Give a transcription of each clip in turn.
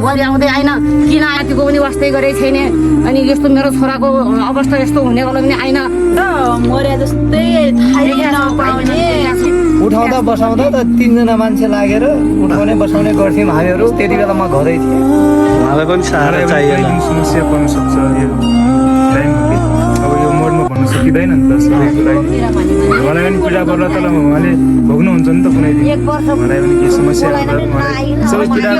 बुहारी आउँदै आएन किन आतिको पनि वास्तै गरेको छैन अनि यस्तो मेरो छोराको अवस्था यस्तो हुने वाला पनि आएन मर्या जस्तै थाहै नपाउने उठाउँदा बसाउँदा त 3 जना मान्छे लागेर उठाउने बसाउने गर्थ्यौँ हामीहरू त्यति बेला म घरै थिएँ उहाँलाई पनि सहारा चाहिएन समस्या पर्न सक्छ यो लाइनमा अब यो मोडमा भन्न सकिँदैन नि त सबै कुरा मलाई पनि पीडा पर्ला त उहाँले भोग्नुहुन्छ नि त कुनै दिन मलाई पनि के समस्या सबै पीडाको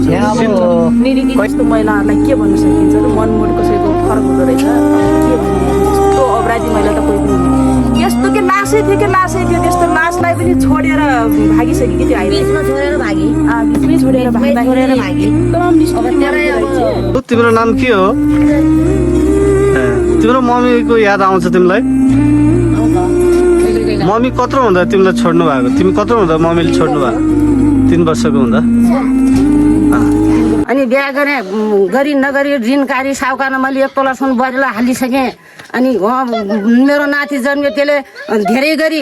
यहाँ अब कस्तो महिलाहरूलाई के भन्न सकिन्छ र मनमोड कसैको फरक हुँदो रहेछ के भन्ने यस्तो अपराधी महिला त कोही पनि यस्तो के लासै थियो त्यस्तो लासलाई पनि छोडेर भागिसक्यो कि त्यो बिचमा छोडेर भागी बिचमै छोडेर भागी एकदम निष्ठुर तिम्रो नाम के हो तिम्रो मम्मीको याद आउँछ तिमीलाई मम्मी कत्रो हुँदा तिमीलाई छोड्नु भएको तिमी कत्रो हुँदा मम्मीले छोड्नु भएको 3 वर्षको हुँदा अनि बिहा गरी नगरी ऋणकारी साहुकारमा मैले 1 तोला सुन बुहारीलाई हालिसकेँ अनि मेरो नाति जन्म्यो त्यसले धेरै गरी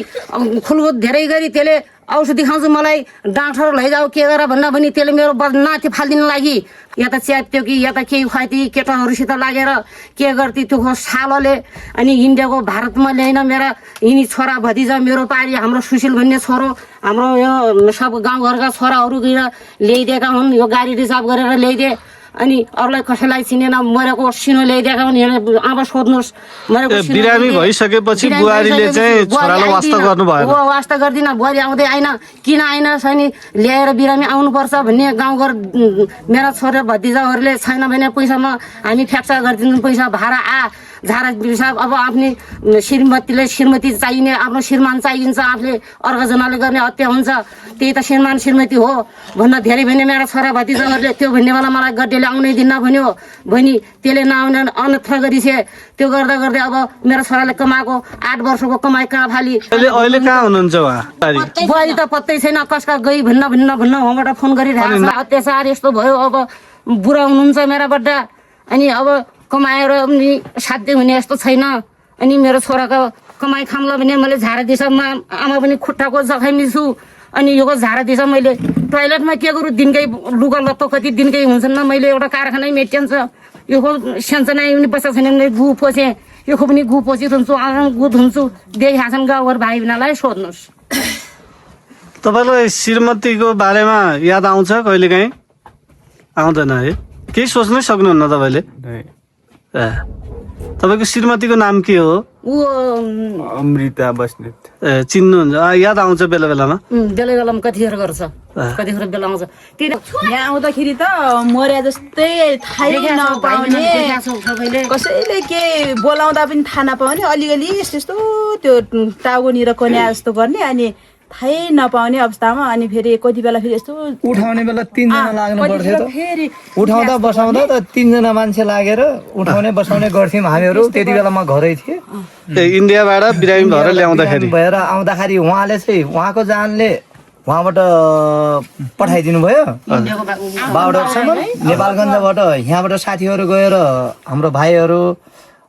खुलबुत धेरै गरी त्यसले औषधि खाउँछु मलाई डाक्टर लैजाऊ के गर भन्दा पनि त्यसले मेरो नाति फालिदिनु लागि या त च्याप्थ्यो कि या त केही खुवाइथी केटाहरूसित लागेर के गर्थी त्यो सालोले अनि इन्डियाको भारतमा ल्याइन मेरा यिनी छोरा भतिजा मेरो पारी हाम्रो सुशील भन्ने छोरो हाम्रो यो सब गाउँघरका छोराहरू गएर ल्याइदिएका हुन् यो गाडी रिजर्भ गरेर ल्याइदिए अनि अरूलाई कसैलाई चिनेन मरेको सिनो ल्याइदिएका हुन् अब सोध्नुहोस् बिरामी भइसकेपछि बुहारीले चाहिँ छोरालाई वास्ता गर्नु भयो वास्ता गर्दिन बुहारी आउँदै आएन किन आएन छैन ल्याएर बिरामी आउनुपर्छ भन्ने गाउँघर मेरा छोरा भतिजाहरूले छैन भने पैसामा हामी फ्याक्चा गरिदिन्छौँ पैसा भाडा झारा पिसाब अब आफ्नै श्रीमती चाहिने आफ्नो श्रीमान चाहिन्छ आफूले अर्कोजनाले गर्ने हत्या हुन्छ त्यही त श्रीमान श्रीमती हो भन्न धेरै भने मेरा छोरा भतिजाहरूले त्यो भन्ने बेला मलाई गड्डेले आउनै दिन्न भन्यो बहिनी त्यसले नआउने अनत्र गरिसे त्यो गर्दा गर्दै अब मेरो छोराले कमाएको 8 वर्षको कमाइ कहाँ फाली अहिले कहाँ हुनुहुन्छ उहाँ बुहारी त पत्तै छैन कसका गई भन्न उहाँबाट फोन गरिरहेको छ अत्याचार यस्तो भयो अब बुढा हुनुहुन्छ मेरा बड्डा अनि अब कमाएर पनि साध्य हुने यस्तो छैन अनि मेरो छोराको कमाइ खाम्ला भने मैले झारा दिशामा आमा पनि खुट्टाको जखमी छु अनि यो झारा दिशा मैले टोयलेटमा के गरौँ दिनकै लुगा लत्तो कति दिनकै हुन्छन् न मैले एउटा कारखानै मेटिन्छ यो सेन्सनै पनि पैसा छैन भने गु पोसेँ यो पनि गु पोसित हुन्छु आराम गु धुन्छु देखिहाल्छन् गाउँघर भाइ बहिनीलाई सोध्नुहोस् तपाईँलाई श्रीमतीको बारेमा याद आउँछ कहिलेकाहीँ आउँदैन है केही सोच्नै सक्नुहुन्न तपाईँले तपाईँको श्रीमतीको नाम के हो अमृता बस्नेत चिन्नुहुन्छ याद आउँछ बेला बेलामा बेलामा कतिखेर गर्छ कतिखेर बेला आउँछ यहाँ आउँदाखेरि त मर्या जस्तै थाहै नपाउने कसैले के बोलाउँदा पनि थाहा नपाउने अलिअलि यस्तो त्यो टाउकोनिर कन्या जस्तो गर्ने अनि थाहै नपाउने अवस्थामा अनि फेरि कति बेला फेरि यस्तो उठाउने बेला 3 जना लाग्नु पर्थ्यो त उठाउँदा बसाउँदा त 3 जना मान्छे लागेर उठाउने बसाउने गर्थ्यौँ हामीहरू त्यति बेला म घरै थिएँ इन्डियाबाट बिरामी भएर ल्याउँदाखेरि भएर आउँदाखेरि उहाँले चाहिँ उहाँको जानले उहाँबाट पठाइदिनु भयो बागडोग्रासम्म नेपालगञ्जबाट यहाँबाट साथीहरू गएर हाम्रो भाइहरू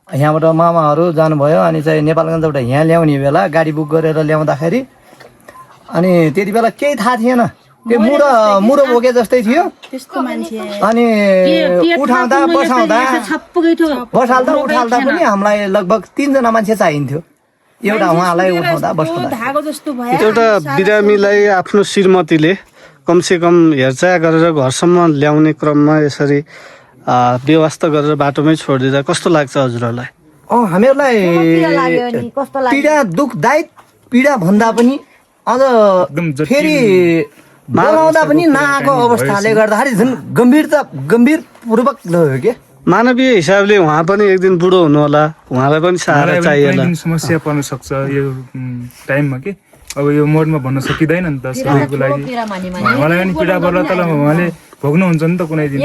यहाँबाट मामाहरू जानुभयो अनि चाहिँ नेपालगञ्जबाट यहाँ ल्याउने बेला गाडी बुक गरेर ल्याउँदाखेरि अनि त्यति बेला केही थाहा थिएन त्यो मुडो बोके जस्तै थियो त्यस्तो मान्छे अनि उठाउँदा बसाल्दा उठाल्दा पनि हामीलाई लगभग 3 जना मान्छे चाहिन्थ्यो एउटा उहाँलाई उठाउँदा बस्दा धागो जस्तो भयो एउटा बिरामीलाई आफ्नो श्रीमतीले कमसेकम हेरचाह गरेर घरसम्म ल्याउने क्रममा यसरी व्यवस्था गरेर बाटोमै छोडिदिँदा कस्तो लाग्छ हजुरहरूलाई हामीहरूलाई पीडा दुःखदायक पीडा भन्दा पनि अझ फेरि बोलाउँदा पनि नआएको अवस्थाले गर्दाखेरि झन् गम्भीरपूर्वक लग्यो के मानवीय हिसाबले उहाँ पनि एक दिन बुढो हुनु होला उहाँलाई पनि सहारा चाहिएला समस्या पर्न सक्छ यो टाइममा के अब यो मोडमा भन्न सकिँदैन नि त सबैको लागि मलाई पनि पीडा पर्ला त उहाँले भोग्नुहुन्छ नि त कुनै दिन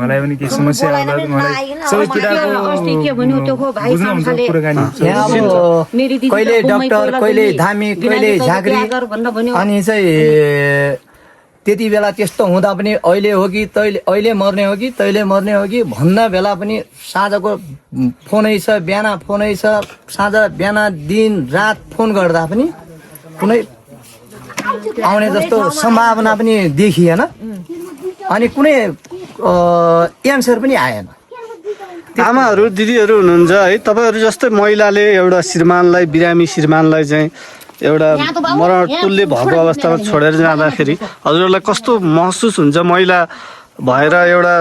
मलाई पनि के समस्या आउँदा मलाई सबै पीडाको कहिले डाक्टर कहिले धामी कहिले झाँक्री अनि चाहिँ त्यति बेला त्यस्तो हुँदा पनि अहिले हो कि अहिले मर्ने हो कि तैले मर्ने हो कि भन्दा बेला पनि साँझको फोनै छ बिहान फोनै छ साँझ बिहान दिन रात फोन गर्दा पनि कुनै आउने जस्तो सम्भावना पनि देखिएन अनि कुनै एन्सर पनि आएन। आमाहरू दिदीहरू हुनुहुन्छ है, तपाईँहरू जस्तै महिलाले एउटा श्रीमानलाई बिरामी श्रीमानलाई चाहिँ एउटा मरणतुल्य भएको अवस्थामा छोडेर जाँदाखेरि हजुरहरूलाई कस्तो महसुस हुन्छ? महिला भएर एउटा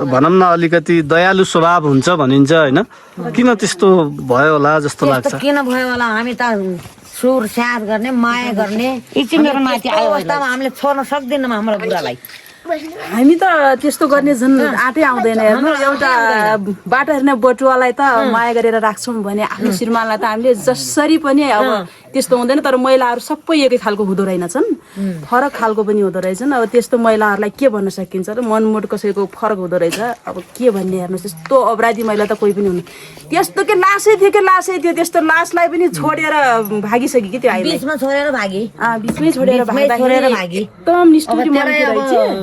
भनौँ न अलिकति दयालु स्वभाव हुन्छ भनिन्छ होइन, किन त्यस्तो भयो होला जस्तो लाग्छ? किन भयो होला? हामी त सुर स्याहार गर्ने माया गर्ने मेरो नाति आयो अवस्थामा हामीले छोड्न सक्दैनौँ हाम्रो बुढालाई। हामी त त्यस्तो गर्ने झन् आँटै आउँदैन। हेर्नु एउटा बाटो हेर्ने बटुवालाई त माया गरेर राख्छौँ भने आफ्नो श्रीमानलाई त हामीले जसरी पनि अब त्यस्तो हुँदैन। तर महिलाहरू सबै एकै खालको हुँदो रहेनछन्, फरक खालको पनि हुँदो रहेछन्। अब त्यस्तो महिलाहरूलाई के भन्न सकिन्छ र मनमुट कसैको फरक हुँदो रहेछ। अब के भन्ने हेर्नुहोस्, त्यस्तो अपराधी महिला त कोही पनि हुनु। त्यस्तो के लासै थियो त्यस्तो लासलाई पनि छोडेर भागिसक्यो कि त्यो आइले बिचमा छोडेर भागी, बिचमै छोडेर भागी छोडेर भागी। एकदम निष्ठुरी मान्छे रहेछ।